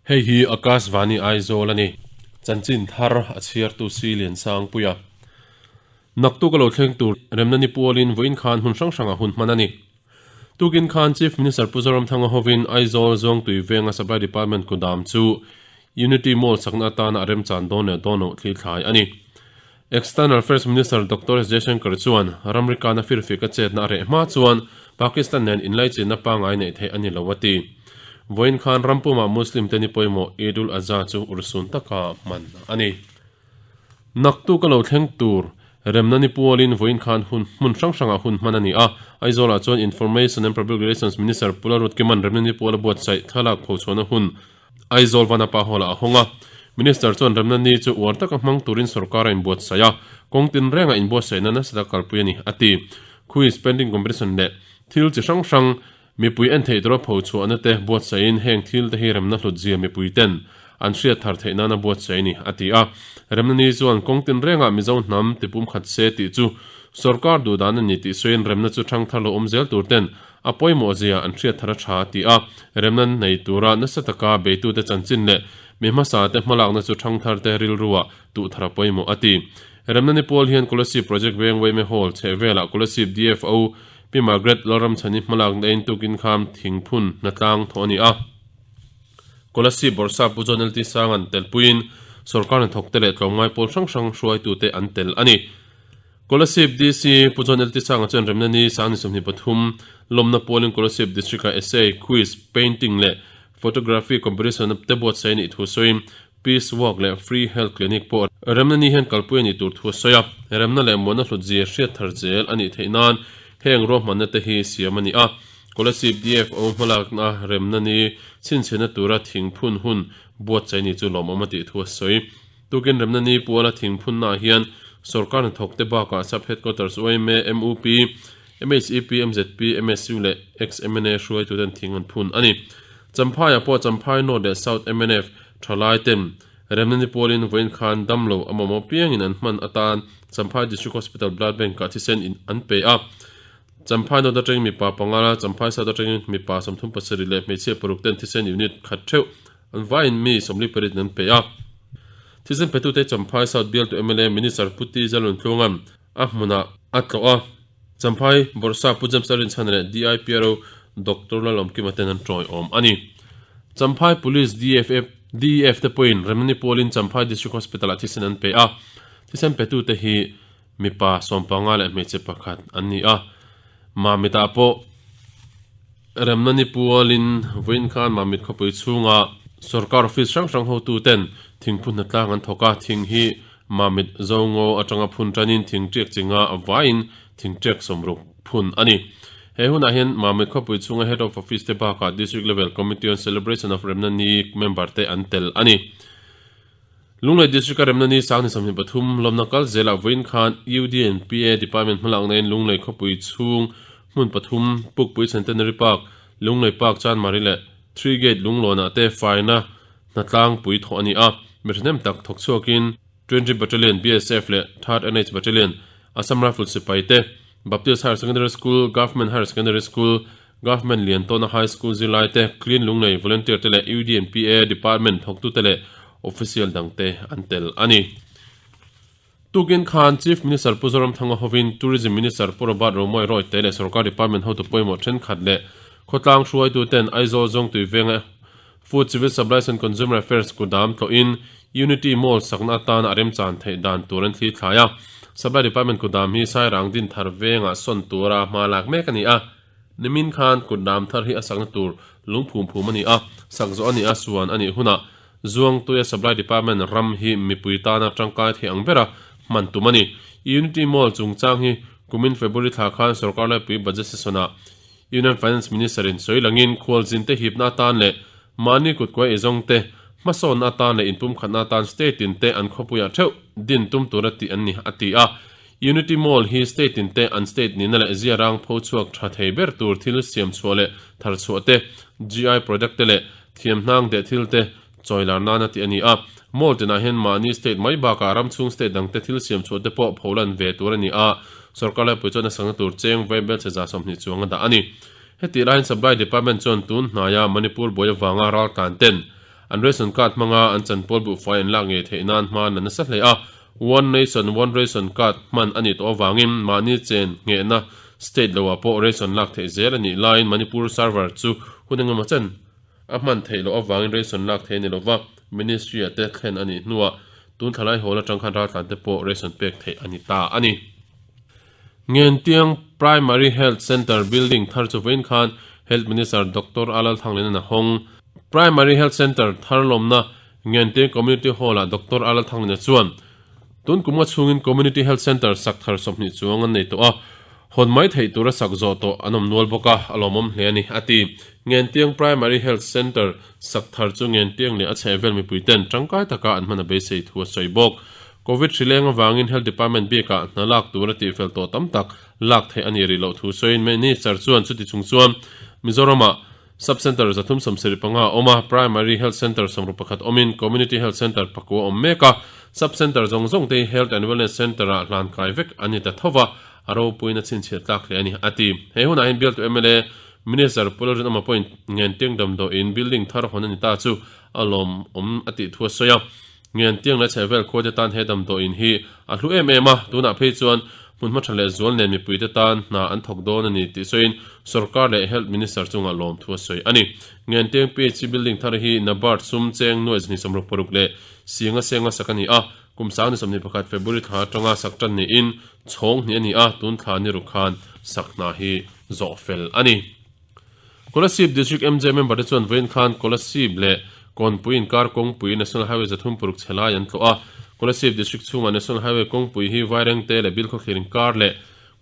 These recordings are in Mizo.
Hei hi Akashvani Aizawl a ni. Chanchin thar a chhiartu Si Liansangpuia. Naktuk a lo thleng tur remna ni pualin vawiin khan hmun hrang hrangah hun hman a ni. Tukin khan Chief Minister Pu Zoramthanga hovin Aizawl Zawngtui venga Supply Department kudam chu Unity Mall sakna atana a remchan dawn leh dawn loh thli thlai a ni. External Affairs Minister Doctor S Jaishankar chuan ramri kana firfik a chetna a reh hma chuan Pakistan nen inlaichinna pangngai neih theih a ni lo a ti. Vawiin khan ram pumah Muslim te ni pawimawh Eid-ul-Azha chu urhsun taka hman a ni. Naktuk a lo thleng tur remna ni pualin vawiin khan hun hmun hrang hrangah hun hman a ni a. Aizawlah chuan Information and Public Relations Minister Pu Lalrutkima'n remna ni puala buatsaih thlalak phochhuahna hun Aizawl Vanapa Hall-ah a hawng a. Minister chuan remna ni chu uar taka hmang turin sorkar a inbuatsaih a, kawng tinrengah inbuatsaihna nasa taka kalpui a ni, a ti. Quiz, painting competition leh thil chi hrang hrang mipui en theih tura pho chhuahna te buatsaihin heng thil te hi remna hlutzia mipui ten an hriat thar theih nana buatsaih a ni, a ti a. Remna ni chuan kawng tinrengah Mizo hnam tipum khat se tih chu sorkar duhdan a ni tih sawiin remna chu thangthar lo awm zel tur ten A pawimawh zia an hriat thar a tha a ti a, remna nei tura nasa taka beitute chanchin leh mi hmasate hmalakna chu thangtharte rilruah tuh thar a pawimawh a ti. Remna ni pawl hian Kolasib Project Veng Weime Hall chheh velah Kolasib DFO Pi Margaret Lalramchhani hmalakna in tukin kham thingphun hnatlang thawh a ni a. Kolasib Bawrhsa Pu John LT Sanga'n telpuiin sawrkar hnathawkte leh tlawmngai pawl hrang hrang hruaitute an tel a ni. Kolasib DC Pu John LT Sanga chuan remna ni sang ni 23 lawmna pualin Kolasib District-ah Essay, Quiz, Painting leh Photography Competition te buatsaih a nih thu sawiin Peace Walk leh Free Health Clinic pawh remna ni hian kalpui a nih tur thu a sawi a. Remna leh muanna hlutzia hriat thar zel a nih theih nan heng ruahmanna te hi siam a ni a. Kolasib DFO hmalakna remna ni chhinchhiahna tura thingphun hun buatsaih ni chu lawmawm a tih thu a sawi. Tukin remna ni puala thingphunnaah hian sorkar hnathawkte bakah Sub Headquarters yma, mup, MHEP, mzp, MSU leh ex-MNA hruaituten thing an phun a ni. Champhaiah pawh Champhai North leh South mnf thalaiten remna ni pualin vawiin khan damlo a mamawh piangin an hman atan Champhai District Hospital Blood Bank-ah thisen in an pe a. Champhai North atangin mipa panga, Champhai South atangin mipa 37 leh hmeichhia paruk ten thisen unit khat theuh An vaiin mi 48 in an pe a. Thisen petute Champhai South bialtu mla Minister Pu T Zalnuntluanga'n a hmunah a tlawh a. Champhai Bawrhsa Pu James Lalrinchhana leh DIPRO Doctor Lalawmkima ten an tawiawm a ni. Champhai Police DFF DEF te pawhin Remnani pualin Champhai District Hospital-ah thisen an pe a. Thisen petute hi mipa 15 leh hmeichhe pakhat an ni a. Mamitah pawh Remna ni pualin vawiin khan Mamit khawpui chhunga sorkar office hrang hrang hotuten thingphun hnatlang an thawk a, thing hi Mamit Zongo atanga phun tanin thing tiak chinga vaiin thing tiak sawmruk phun a ni. He hunah hian Mamit khawpui chhunga Head of Office te bakah District Level Committee on Celebration of Remna Ni member te an tel a ni. Lunglei District-a remna ni sang ni 23 lawmna kal zelah vawiin khan UDNPA Department hmalakna in Lunglei khawpui chhung hmun pathum Pukpui Centenary Park, Lunglei Park Chanmari leh Three Gate Lunglawnah te faina hnatlangpui thawh a ni a. Mi hrehnem tak thawk chhuakin Twenty Battalion, BSF leh Third NH Battalion, Assam Rifles sipai te, Baptist Higher Secondary School, Government Higher Secondary School, Government Liantawna High School zirlaite, Clean Lunglei Volunteer te leh UDNPA Department thawktute leh Official dangte an tel a ni. Tukin khan Chief Minister Pu Zoramthanga hovin Tourism Minister Pu Robert Romawia Rawite leh Sorkar Department hotu pawimawh thenkhat leh khawtlang hruaituten Aizawl Zawngtui venga Food Civil Supplies and Consumer Affairs kudam tlawhin Unity Mall sakna atana a remchan theih dan tur an thli thlai a. Supply Department kudam hi Sairang Dinthar vengah sawn tura hma lak mek a ni a. Nimin khan kut ram thar hi a sakna tur lungphum phum a ni a, sak zawh a ni a, suan a nih hunah Zuangtuia Supply Department ram hi mipui tana tangkai thei ang bera hman tum a ni. Unity Mall chungchang hi kumin February thla khan sorkar laipui budget session-ah Union Finance Minister-in sawi langin khualzinte hipna atan leh mahni kutkuai eizawngte hmasawnna atan leh inpumkhatna atan state tinte an khawpuiah theuh din tum tura tih an ni, a ti a. Unity Mall hi state in te an state nihna leh ziarang pho chhuak tha thei ber tur thil siam chhuah leh thar chhuah te, GI product te leh thiamhnang deh thil te chawi lar nana tih a ni a. Mall tinah hian mahni state mai bakah ram chhung state dang te thil siam chhuah te pawh pho lan ve tur a ni a, sorkar laipui chuan a sakna tur cheng vaibel chhe 20 chuang a dah a ni. Hetih laiin Supply Department chuan tun hnaia Manipur buai avanga raltlan ten. An ration card hmanga an chanpual buhfai an lak ngei theih nan hma an la nasa hle a. One Nation One Ration Card hman a nih tawh avangin mahni chen nghehna state loah pawh ration lak theih zel a nih laiin Manipur server chu hun engemaw chen a hman theih loh avangin ration lak theih a ni lova, Ministry-ah te thlen a nih hnuah tun thlalai hawl atang khan raltlan te pawh ration pek theih a ni ta a ni. Ngentiang Primary Health Centre building thar chu vawiin khan Health Minister Doctor A Lalthanglina'n a hawng. Primary Health Centre thar lawmna Ngentiang Community Hall-ah Doctor A Lalthanglina chuan tun kum nga chhungin Community Health Centre sak thar 20 chuang an nei tawh a, hawn mai theih tura sak zawh tawh an awm nual bawk a, a lawmawm hle a ni, a ti. Ngentiang Primary Health Centre sak thar chu Ngentiang leh a chhehvel mipuiten tangkai taka an hman a beisei thu a sawi bawk. Covid hri leng avangin Health Department bikah hna lak tur a tihfel tawh tam tak lak theih a nih rih loh thu sawiin Minister chuan chuti chung chuan Mizoramah Sub Centre 375 a awm a, Primary Health Centre 61 awmin Community Health Centre pakua a awm mek a, Sub Centre zawng zawng te hi Health and Wellness Centre-ah hlan kai vek an ni ta tho va, a ropuiin a chhinchhiah tlak hle a ni, a ti. He hunah hian bialtu mla Minister Pu Lalrinawma pawhin Ngentiang damdawiin building thar hawn a ni ta chu a lawmawm a tih thu a sawi a. Ngentiang leh chhehvel khuate tan he damdawiin hi a hlu em em a, tunah phei chuan hmunhma tha leh zual nen mipuite tan hna an thawk dawn a ni tih sawiin sorkar leh Health Minister chungah lawmthu a sawi a ni. Ngentiang PHC building thar hi NABARD sum cheng nuai zahnih 66 leh singa senga sak a ni a, kum 2021 February thla atanga sak tan niin chhawng hnih a ni a, tun thla ni ruk khan sak hna hi zawh fel a ni. Kolasib District MJ member te chuan vawiin khan Kolasib leh Kawnpui inkar kawngpui National Highway 36 chhe lai an tlawh a. Kolasib District chhungah National Highway kawngpui hi Vairengte leh Bilkhawthlir inkar leh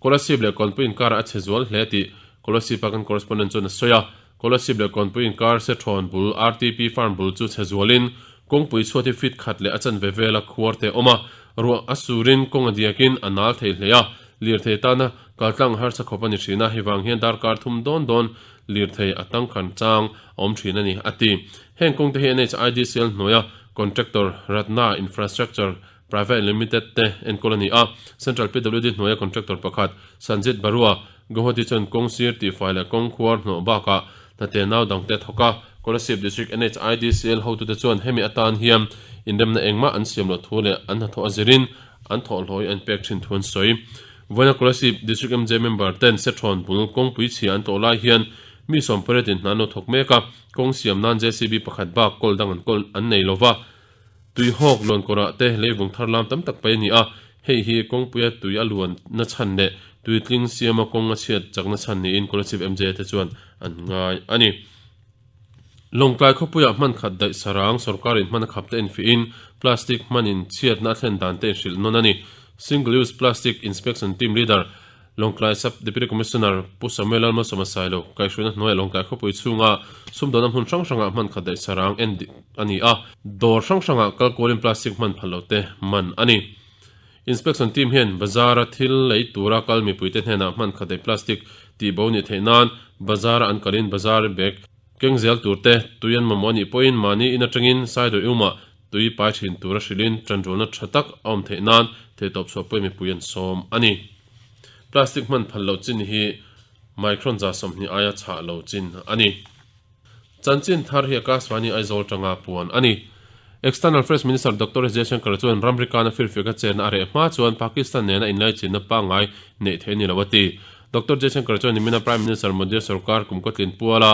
Kolasib leh Kawnpui inkarah a chhe zual hle tih Kolasib a kan correspondent chuan a sawi a. Kolasib leh Kawnpui inkar Sethawn bul RTP Farm bul chu chhe zualin kawngpui chhuat hi feet khat leh a chanve vela khuar te a awm a. Ruah a surin kawng a diakin a nal thei hle a. Lirthei tana kaltlang harsa khawp a ni thin a, hei vang hian darkar thum dawn dawn lirthei a tangkhan chang a awm thin a ni, a ti. Heng kawngte hi NHIDCL hnuaia contractor Ratna Infrastructure Private Limited te enkawl a ni a, Central PWD hnuaia contractor pakhat Sanjit Barua, Guwahati chuan kawng sir tihfai leh kawng khuar hnawh bakah hnate nau dangte a thawk a. Kolasib District NHIDCL hotute chuan hemi atan hian inremna engmah an siam loh thu leh an hnathawh a zirin an thawhhlawh hi an pek thin thu an sawi. Vawiina Kolasib District MJ member ten Sethawn bul kawngpui chhia an tlawh lai hian mi sawmpariat in hna an lo thawk mek a, kawng siam nan JCB pakhat bak kawl dang an kawl an nei lova, tui hawk luan kawrah te leivung thar lam tam tak pai a ni a, hei hi kawngpuia tui a luan na chhan leh tui tling siama kawng a chhiat chakna chhan niin Kolasib MJ te chuan an ngai a ni. Lawngtlai khawpuiah hman khat daih sarang sorkarin hman a khap te enfihin plastic hmanin chhiatna a thlen dan te inhrilh nawn a ni. Single Use Plastic Inspection Team Leader, Lawngtlai Sub Deputy Commissioner Pu Samuel Lalmalsawma Sailo kaihhruaina hnuaiah Lawngtlai khawpui chhunga sumdawnna hmun hrang hrangah hman khat daih sarang en dik a ni a, dawr hrang hrangah kalkualin plastic hman phal loh te man a ni. Inspection team hian bazar-a thil lei tura kal mipuite hnenah hman khat daih plastic tihbo nih theih nan bazar-a an kalin bazar bag keng zel tur te tui an mamawh a nih pawhin mahni in atangin saidawi umah tui pai thin tura hrilhin tanrualna tha tak a awm theih nan theihtawp chhuah pawhin mipui an sawm a ni. Plastic hman phal loh chin hi micron 20 aia chhah lo chin a ni. Chanchin thar hi Akashvani Aizawl tanga puan a ni. External Affairs Minister Doctor S Jaishankar chuan ramri kana firfiaka chenna a reh hma chuan Pakistan nena inlaichinna pangngai neih theih a ni lo a ti. Doctor Jaishankar chuan nimina Prime Minister Modi sorkar kum kawtlin puala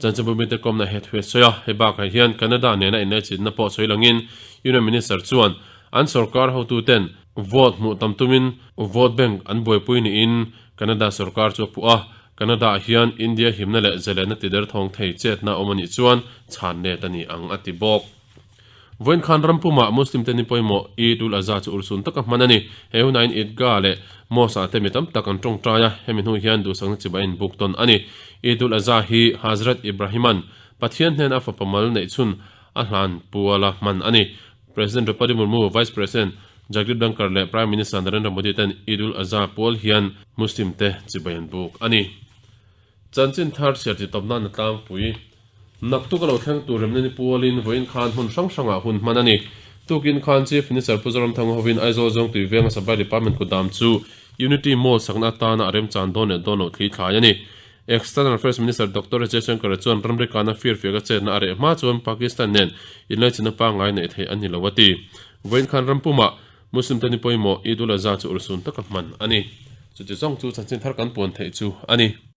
chanchinbu mite kawmna he thu a sawi a. Hei bakah hian Canada nena inlaichinna pawh sawi langin Union Minister chuan an sorkar hotuten vote hmuh tam tumin vote bank an buaipui niin Canada sorkar chu a puh a. Canada-ah hian India himna leh zalenna tider thawng thei chetna awm a nih chuan chhan let a ni ang a ti bawk. Vawiin khan ram pumah Muslim te ni pawimawh Eid ul Azha chu urhsun taka hman a ni. He hunain Eidgah leh Mosque-ah te mi tam tak an tawngtai a, hemi hnu hian duhsakna chibai in buk tawn a ni. Eid ul Azha hi Hazrat Ibrahima'n Pathian hnena a fapa mal neih chhun a hlan puala hman a ni. President Draupadi Murmu, Vice President Jagdeep Dhankhar leh Prime Minister Narendra Modi ten Eid ul Azha pual hian Muslim te chibai an buk a ni. Chanchin thar chhiar ti tawp nan a tlangpui. Naktuk a lo thleng tur remna ni pualin vawiin khan hmun hrang hrangah hun hman a ni. Tukin khan Chief Minister Pu Zoramthanga hovin Aizawl Zawngtui Venga Supply Department kutdam chu Unity Mall sakna atana a remchan dawn leh dawn loh thli thlai a ni. External Affairs Minister Doctor Jaishankar chuan ramri kana firfiaka chetna a reh hma chuan Pakistan nen inlaichinna pangngai neih theih a ni lo a ti. Vawiin khan ram pumah Muslim te ni pawimawh Eid-ul-Azha chu ulsun taka hman a ni. Chuti zawng chu chanchin thar kan puan theih chu a ni.